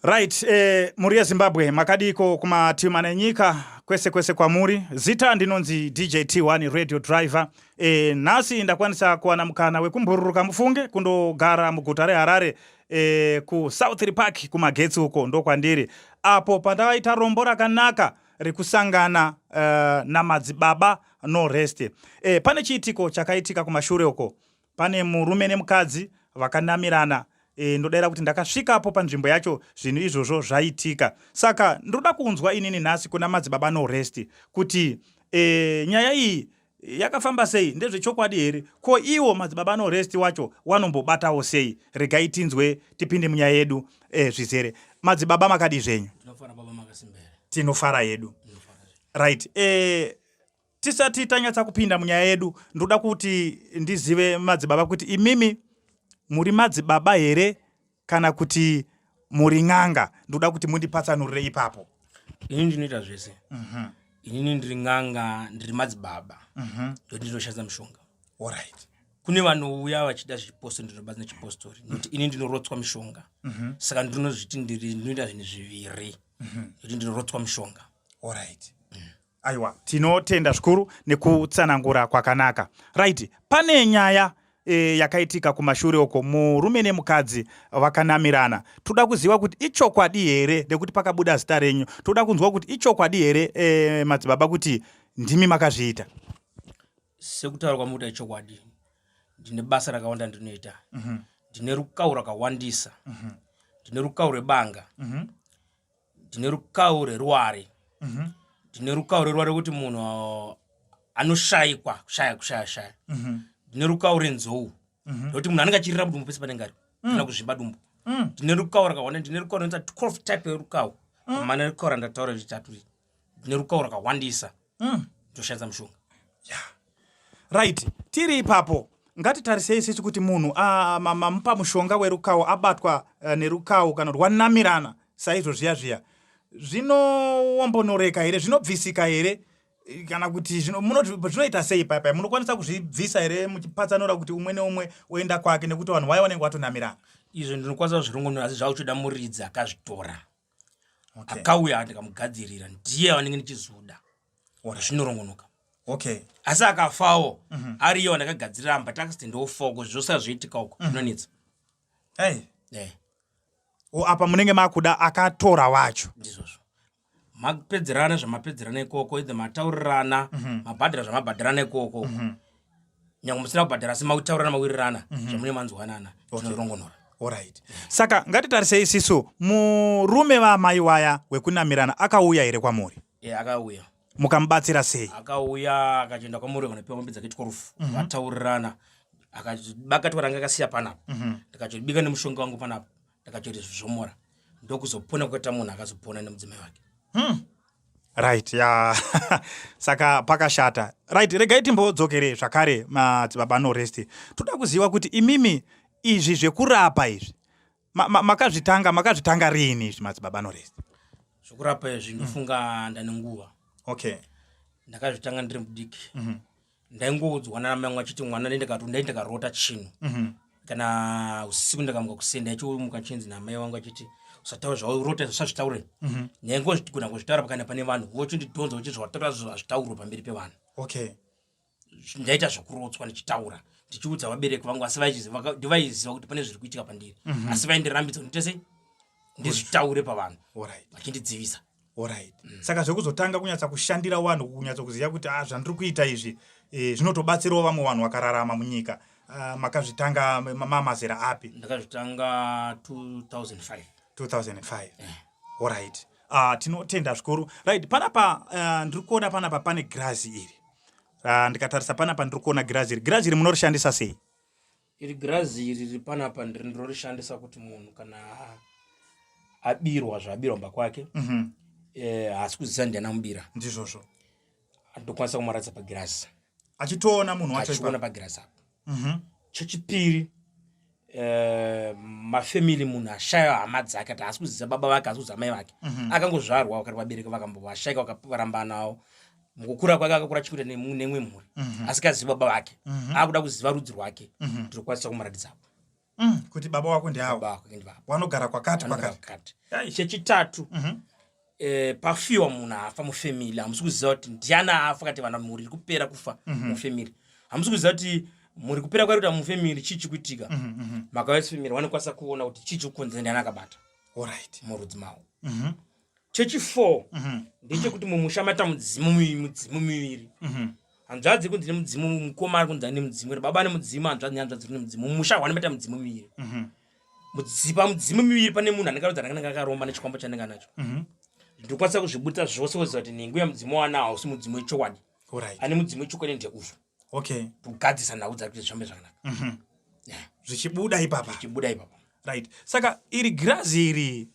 Right, mhuri yeZimbabwe, makadiko kumativi mana enyika, kwese kwese kwamuri. Zita ndinonzi DJ T1 Radio Driver. Nhasi ndakwanisa kuwana mukana wekumbururuka mufunge kundogara muguta reHarare, kuSouth Park kumagetsi uko ndokwandiri apo pandaita rombo rakanaka rekusangana namadzibaba No Rest. Pane chiitiko chakaitika kumashure uko, pane murume nemukadzi vakanamirana. Ndodaira kuti ndakasvikapo panzvimbo yacho zvinhu izvozvo zvaitika. Saka ndoda kunzwa inini nhasi kuna madzibaba No Rest kuti nyaya iyi yakafamba sei, ndezvechokwadi here? Ko iwo madzibaba No Rest wacho wanombobatawo sei? Regai tinzwe, tipinde munyaya yedu zvizere. Madzibaba, makadii zvenyu? Tinofara baba, makasimbere? Tinofara yedu. Right, tisati tanyatsa kupinda munyaya yedu, ndoda kuti ndizive, madzibaba, kuti imimi muri madzibaba here kana kuti muri n'anga? Ndoda kuti mundipatsanurire ipapo. Inini ndinoita zvese. Inini ndiri n'anga, ndiri madzibaba, ndo ndinoshandisa mishonga. Kune vanouya vachida zvechipostori, ndinobatsa nechipostori, nekuti ini ndinorotswa mishonga. Saka ndinozviti ndiri ndinoita zvinhu zviviri, nekuti ndinorotswa mishonga. Alright, aiwa, tinotenda zvikuru nekutsanangura kwakanaka. Right, pane nyaya yakaitika kumashure uko, murume nemukadzi vakanamirana. Toda kuziva kuti ichokwadi here, nekuti pakabuda zita renyu. Toda kunzwa kuti ichokwadi here, madzibaba, kuti ndimi makazviita? Sekutaura kwamukuita, chokwadi. Ndine basa rakawanda ndinoita. Ndine rukau rakawandisa. Ndine rukau rwebanga, ndine rukau reruware. Ndine rukau reruware rekuti munhu anoshayikwa, kushaya, kushaya, shaya. Ndine rukau renzou, nekuti munhu anenge achirira mudumbu pese panenge ari, kana kuzvimba dumbu. Ndine rukau rakawanda. Ndine rukau rinoita 12 type yerukau. Mana rukau randataura zvitatu iri, ndine rukau rakawandisa. Ndoshandisa mushonga. Right, tiri ipapo, ngatitarisei sisi kuti munhu mamupa mushonga werukawo, abatwa nerukawo kana kuti wanamirana saizvo zviya zviya, zvinoombonoreka here? Zvinobvisika here? Kana kuti zvinoita sei paipai? Munokwanisa kuzvibvisa here muchipatsanura kuti umwe neumwe oenda kwake, nekuti vanhu vaya vanenge vatonamirana? Izvo ndinokwanisa kuzvirongonora, asi zvakuchoda muridzi akazvitora, akauya ndikamugadzirira, ndiye vanenge ndichizoda, zvinorongonoka. Asi akafawo ariyo wandakagadzirira amba accident, ofako zvose zvoitika uko, zvinonetsa. Hey. O, apa munenge makuda akatora wacho. Ndizvozvo. Mapedzerana zvamapedzerana ikoko, either mataurirana, mabhadhara zvamabhadharana ikoko, nyange musina kubhadhara, asi makutaurirana, mawirirana zvamune manzwanana, zvinorongonora. Alright, saka ngatitarisei isisu, murume vaamai waya wekunamirana akauya here kwamuri? E, akauya. Mukamubatsira sei? Akauya, akachienda kwamuri kanopiwa mombe dzake 12. Vataurirana, akabakatwa ranga akasiya panapa, ndikachobika nemushonga wangu panapa, ndakachoti zvomora, ndokuzopona kuita munhu akazopona nemudzimai wake. Right, ya, saka pakashata. Right, regai timbodzokere zvakare, madzibaba No Rest. Toda kuziva kuti imimi izvi zvekurapa izvi makazvitanga riini izvi, madzibaba No Rest? Zvokurapa izvi ndofunga ndane nguva. Ndakazvitanga ndiri mudiki. Ndaingoudzwa naamai vangu achiti mwana ndai ndakarota chinhu. Kana usiku ndakamuka kuseni, ndaichimuka chinzi namai vangu achiti usataura zvaurota, usazvitaure. Ndaingozvigona kuzvitaura kana pane vanhu, vochindidhonza uchiti zvawataura hazvitaurwe pamberi pevanhu. Ndaita zvekurotswa ndichitaura, ndichiudza vabereki vangu, asi ndivaiziva kuti pane zviri kuitika pandiri, asi vaindirambidza kuti ndite sei, ndizvitaure pavanhu, vachindidzivisa. Alright, saka zvekuzotanga kunyatsa kushandira vanhu, kunyatsa kuziva kuti ah, zvandiri kuita izvi zvinotobatsirawo vamwe vanhu vakararama munyika, makazvitanga mamazera api? Ndakazvitanga 2005. 2005, alright. Tinotenda zvikuru. Right, panapa ndiri kuona panapa pane girazi iri. Ndikatarisa panapa ndiri kuona girazi iri. Girazi iri munorishandisa sei? Iri girazi iri riri panapa ndiri ndinorishandisa kuti munhu kana abirwa zvaabirwa mumba kwake, haasi kuziva ndiani amubira. Ndizvozvo. Ndokwanisa kumuratidza pagirazi. Achitoona munhu wacho? Achiona pagirazi apo. Chechipiri, mafamily, munhu ashaya hama dzake, ati haasi kuziva baba vake, haasi kuziva mai vake. Akangozvarwa vakati vabereki vakambovashaika, vakaramba navo. Mukukura kwake akakura achikuita neimwe mhuri, asikazivi baba vake. Akuda kuziva rudzi rwake, ndinokwanisa kumuratidza apo. Kuti baba wako ndeavo. Baba wako ndivavo. Vanogara kwakati Vanogara kwakati. kwakati. Chechitatu, pafiwa munhu afa mufamily, hamusi kuziva kuti ndiani afa, kati vana mhuri iri kupera kufa mufamily, hamusi kuziva kuti mhuri kupera kwari kuita mufamily chii chikuitika. Makauya sefamily, vanokwanisa kuona kuti chii chikukonzera, ndiani akabata murudzi mavo. Chechi4 ndechekuti mumusha maita mudzimu mudzimu miviri. Hanzvadzi kunzi nemudzimu, mukoma ari kunzi ane mudzimu, baba ane mudzimu, hanzvadzi nehanzvadzi rine mudzimu. Mumusha hwane maita mudzimu miviri. Pamudzimu miviri pane munhu anenge arodza anenge akaromba nechikwambo chanenge anacho. Ndinokwanisa kuzvibudisa zvose, woziva kuti nhingi uya mudzimu wanawo hausi mudzimu wechokwadi. Ane mudzimu wechokwadi ndeuyu. Kugadzisa nhau dzake kuti zvifambe zvakanaka. Zvichibuda ipapa. Zvichibuda ipapa. Right, saka iri girazi iri,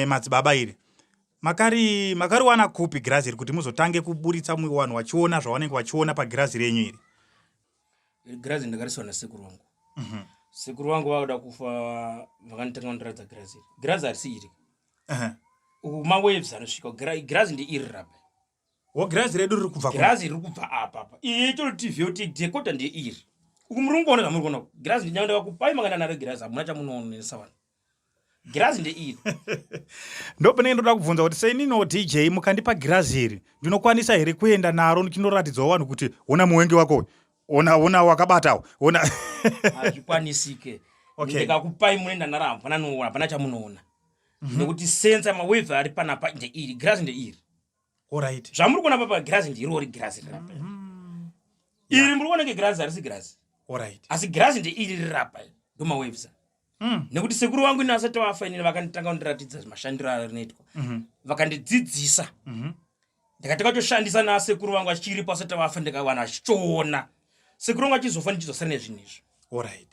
madzibaba, iri makariwana kupi girazi iri, kuti muzotange kuburitsa vanhu vachiona zvavanenge vachiona pagirazi renyu iri? Iri girazi ndakarisiwa nasekuru vangu. Sekuru vangu vakuda kufa, vakanditanga kundiratidza girazi iri. Girazi harisi iri. Uku mawaves anosvika. Girazi ndeiri rapa. Wo girazi redu riri kubva Girazi riri kubva apa apa. Iyi itori TV yekuti decoder ndeiri. Uku muri kungoona zvamuri kuona. Girazi ndinyange ndakakupai makaenda naro girazi, hamuna chamunoonesa vanhu. Girazi ndeiri. Ndopanenge ndoda kubvunza kuti seinino DJ, mukandipa girazi iri, ndinokwanisa here kuenda naro ndichinoratidzawo vanhu kuti ona muwengi wako uyu, ona, ona wakabatawo, ona? Hazvikwanisike. Ndikakupai munoenda naro, hapana noona, hapana chamunoona, nekuti sensor, mawave ari panapa ndeiri. Girazi ndeiri. Zvamuri kuona papa, girazi ndirori, girazi rirapa iri. Muri kuona ngegirazi, harisi girazi. Asi girazi ndeiri rirapa, ndo mawaves. Nekuti sekuru vangu ini asati vafa, inini vakanditanga kundiratidza mashandiro arinoitwa. Vakandidzidzisa. Ndikatanga kutoshandisa nasekuru vangu achiripo, asati vafa, ndikawana achitoona. Sekuru vangu achizofa, ndichizosara nezvinhu izvi. Alright,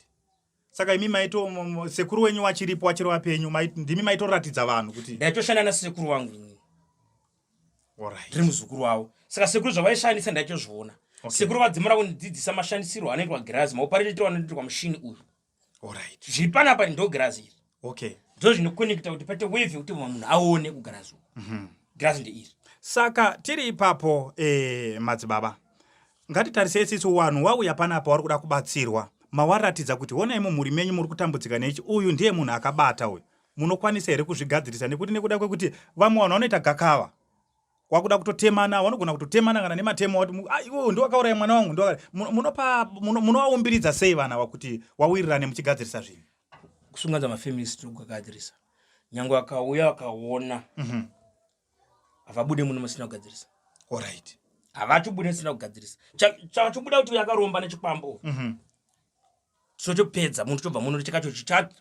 saka imi maito sekuru wenyu wachiripo, wachiri wapenyu, ndimi maitoratidza vanhu kuti Ndaitoshanda nasekuru vangu inini. Ndiri muzukuru wavo, saka sekuru zvavaishandisa ndaitozviona. Sekuru vadzimura kundidzidzisa mashandisirwo anoitwa girazi, maoparetiro anoitwa mushini uyu. Zviri panapa ndo girazi iri. Ndo zvinokonekta kuti paite wave yekuti munhu aone kugirazi uku. Girazi ndeiri. Saka tiri ipapo, madzibaba, ngatitarisei tsitsi. Vanhu wauya panapa wari kuda kubatsirwa, mawaratidza kuti honai, mumhuri menyu muri kutambudzika nechi, uyu ndiye munhu akabata uyu, munokwanisa here kuzvigadzirisa? Nekuti nekuda kwekuti vamwe vanhu vanoita gakava, wakuda kutotemana, vanogona kutotemana kana nematemo, wati, "Ah, iwewe ndiwakauraya mwana wangu, munopa munovaumbiridza sei vana wakuti wawirirane muchigadzirisa zvinhu? Kusunganza mafamilies tiri kugadzirisa. Nyange akauya akaona, havabude muno musina kugadzirisa. Havatobude musina kugadzirisa. Chachobuda kuti uyu akaromba nechikwambo, tinotopedza munhu, tobva muno chakacho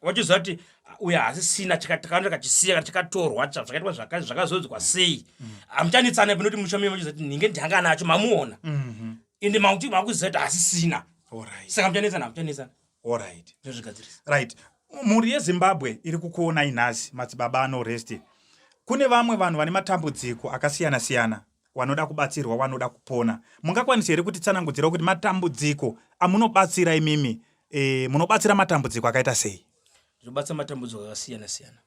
wachiziva kuti ah, uyu haasisina, takaenda kachisiya kana chakatorwa, zvakaitwa zvakazodzwa sei. Hamuchanetsana panoti musha mimi vachiziva kuti nhinge ndihanga nacho, mamuona. Ende makuti makuziva kuti haasisina. Saka muchanetsana, hamuchanetsana. Tinozvigadzirisa. Right, mhuri yeZimbabwe iri kukuonai nhasi, madzibaba Anorest. Kune vamwe vanhu vane matambudziko akasiyana siyana, wanoda kubatsirwa, wanoda kupona. Mungakwanisa here kutitsanangudzira kuti matambudziko amunobatsira imimi, munobatsira matambudziko akaita sei? Ndinobatsira matambudziko akasiyana siyana,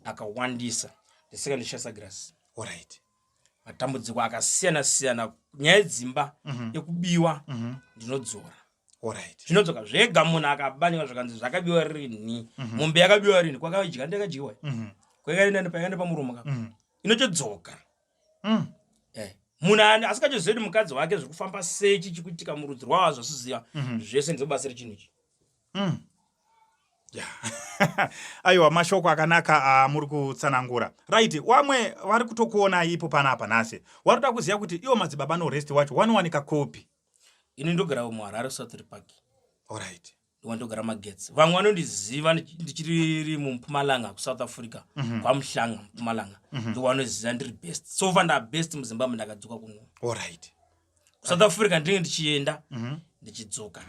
akawandisa, ndisika ndishandisa girazi. Matambudziko akasiyana siyana, nyaya yedzimba, ekubiwa, ndinodzora. Zvinodzoka zvega. Munhu akabanywa zvakanzi zvakabiwa rini, mombe yakabiwa rini, kwakadya ndakadyiwa, kwakaenda payakaenda pamuromo kako, inotodzoka. Munhu asingachozivi kuti mukadzi wake zviri kufamba sei, chichikuitika murudzi rwavo zvasiziva zvese, ndizobasa rechinhu ichi. Yeah. Aiwa, mashoko akanaka amuri kutsanangura. Right, wamwe vari kutokuonai ipo panapa nhasi wari kuda kuziva kuti iwo madzibaba Norest wacho wanowanika kupi? Ini ndogara muHarare, South Park. Ndogara magetsi. Vamwe vanondiziva ndichiri muMpumalanga, kuSouth Africa, kwaMhlanga, Mpumalanga. Ndo vanoziva ndiri best. So far ndabest muZimbabwe, ndakadzoka kuno. KuSouth Africa ndinenge ndichienda, ndichidzoka,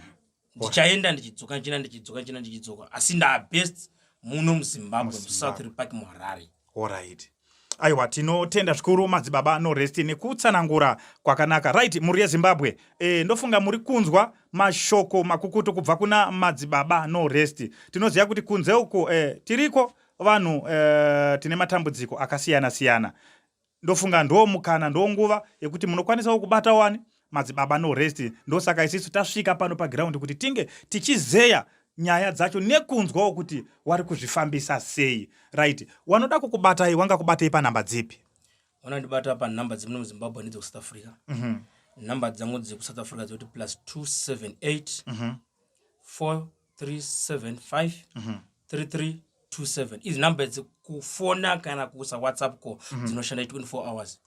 ndichaenda, ndichidzoka, ndichienda, ndichidzoka, ndichienda, ndichidzoka, asi ndabest muno muZimbabwe, muSouth Park, muHarare. Alright, aiwa, tinotenda zvikuru madzibaba Norest nekutsanangura kwakanaka. Right, mhuri yeZimbabwe, ndofunga muri kunzwa mashoko makukutu kubva kuna madzibaba Norest. Tinoziva kuti kunze uku tiriko vanhu tine matambudziko akasiyana siyana. Ndofunga ndo mukana, ndo nguva yekuti munokwanisawo kubata wani madzibaba Norest. Ndosaka isisu tasvika pano pagiraundi kuti tinge tichizeya. nyaya dzacho nekunzwawo kuti wari kuzvifambisa sei. Right, wanoda kukubatai wangakubatei panhamba dzipi? Vanondibata panhamba dzemuno muZimbabwe nedzekusouth Africa. Nhamba dzangu dzekuSouth Africa dzekuti plus 278 4375 3327. Idzi nhamba dzekufona kana kuisa WhatsApp call, dzinoshanda 24 hours.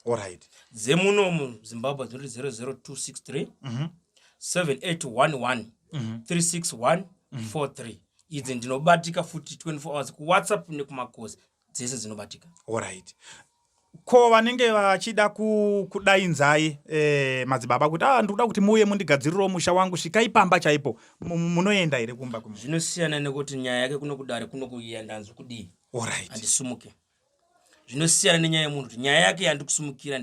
Dzemuno muZimbabwe dzinoti 00263 7811 361 43. Idzi ndinobatika futi 24 hours kuWhatsApp nekumakozi, dzese dzinobatika. Alright, ko vanenge vachida kudainzai madzibaba kuti ah, ndikuda kuti muuye mundigadzirirewo musha wangu, svikai pamba chaipo, munoenda here kumba? Zvinosiyana nekuti nyaya yake kuno kudare kuno kuiya ndanzi kudii. Handisumuke, zvinosiyana nenyaya yemunhu kuti nyaya yake yandikusumukira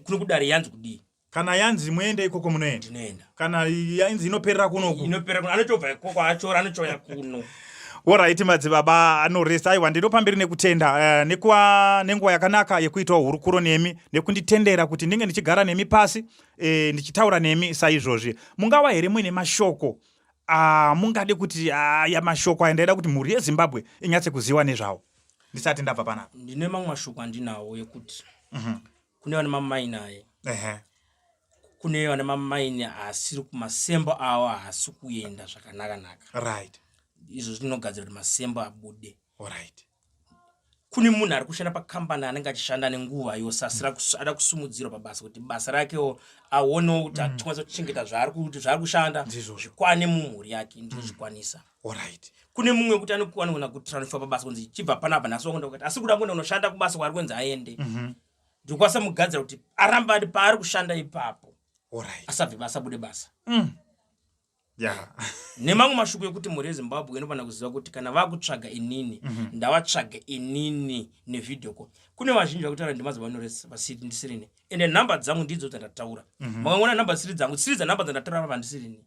kuno kudare yanzi kudii. Kana yanzi muende ikoko, munoenda? Ndinoenda. Kana yanzi inoperera kunoku? Inoperera kuno, anotobva ikoko achora anochouya kuno. Alright, madzibaba anoresta, aiwa, ndinopamberi nekutenda nekuva nenguva yakanaka yekuitawo hurukuro nemi nekunditendera kuti ndinge ndichigara nemi pasi ndichitaura nemi saizvozvi. Mungava here muine mashoko mungade kuti aya mashoko aya ndaida kuti mhuri yeZimbabwe inyatse kuziva nezvawo ndisati ndabva panapa? Ndine mamwe mashoko andinawo ekuti kune vane mamaini aya, kune vane mamaini asiri kumasembo avo, haasi kuenda zvakanaka-naka. Izvo zvinogadzira kuti masembo abude. Kune munhu ari kushanda pakambani anenge achishanda nenguva yose asira ada kusumudzirwa pabasa kuti basa rakewo aonewo kuti achikwanisa kuchengeta zvaari kuti zvaari kushanda Ndizvozvo. zvikwane mumhuri yake, ndinozvikwanisa. Kune mumwe wekuti anogona kutransfer pabasa kunzi chibva panapa nhasi wakuenda kwakati, asi kuda kuenda kunoshanda kubasa kwaari kunzi aende, ndikwanisa mugadzira kuti arambe ari paari kushanda ipapo, asabve basa, abude basa. Nemamwe mashoko ekuti mhuri yeZimbabwe inofanira kuziva kuti kana vakutsvaga inini, ndavatsvaga inini nevideo call. Kune vazhinji vakutaura ndimadzibaba Norest vasiri ndisirini, ende nhamba dzangu ndidzo dzandataura. Makangoona nhamba dzisiri dzangu, dzisiri dzanhamba dzandataura apa, ndisirini.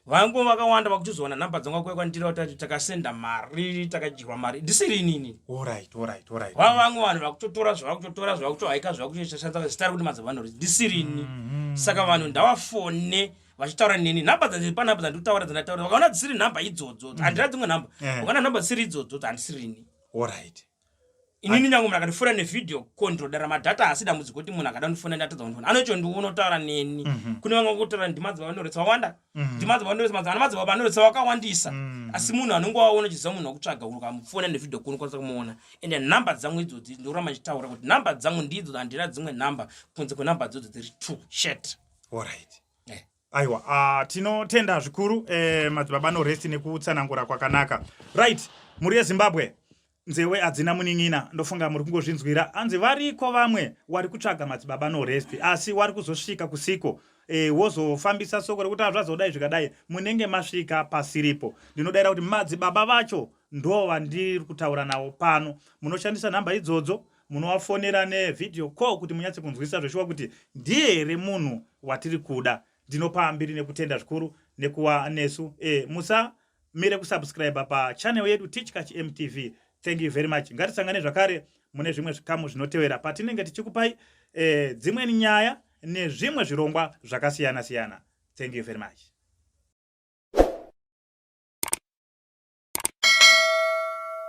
Vangu vakawanda vakuchizowana nhamba dzangu vakuuya kwandiri vatati takasenda mari, takadyirwa mari, ndisiri inini. Vava vamwe vanhu vakutotora zvavakutotora, zvavakutohaika, zvavakuchoshandisa zita rekuti madzibaba Norest, ndisirini. Saka vanhu ndavafone vachitaura neni nhamba panhamba dzandikutaura, dzandataura. Vakaona dzisiri nhamba idzodzo, handina dzimwe nhamba. Vakaona nhamba dzisiri idzodzo, handisirini. Inini nyange munhu akandifona nevideo call, ndinodara madhata, asi dambudziko kuti munhu akada kundifona ndatadza kundifona, anochondiona otaura neni. Kune vamwe vakutaura ndimadzibaba Norest vawanda, ndimadzibaba Norest, ana madzibaba Norest vakawandisa, asi munhu anonge waona uchiziva munhu wakutsvaga, ukamufona nevideo call unokwanisa kumuona. Ende nhamba dzangu idzodzi, ndoramba ndichitaura kuti nhamba dzangu ndidzo, handina dzimwe nhamba kunze kwenhamba dzodzo dziri two shet. Aiwa, tinotenda zvikuru madzibaba Norest nekutsanangura kwakanaka. Right, mhuri yeZimbabwe, nzewe hadzina munin'ina, ndofunga muri kungozvinzwira. Hanzi variko vamwe wari kutsvaga madzibaba Norest, asi wari kuzosvika kusiko wozofambisa soko rekuti hazvazodai zvikadai, munenge masvika pasiripo. Ndinodaira kuti madzibaba vacho ndo vandiri kutaura navo pano. Munoshandisa nhamba idzodzo, munovafonera nevideo call kuti munyatse kunzwisisa zveshuwa kuti ndiye here munhu watiri kuda. Ndinopa mbiri nekutenda zvikuru nekuva nesu. Musamire kusubscribe pachannel yedu Tichkach MTV. Thank you very much. Ngatisangane zvakare mune zvimwe zvikamu zvinotevera patinenge tichikupai dzimweni nyaya nezvimwe zvirongwa zvakasiyana siyana. Thank you very much.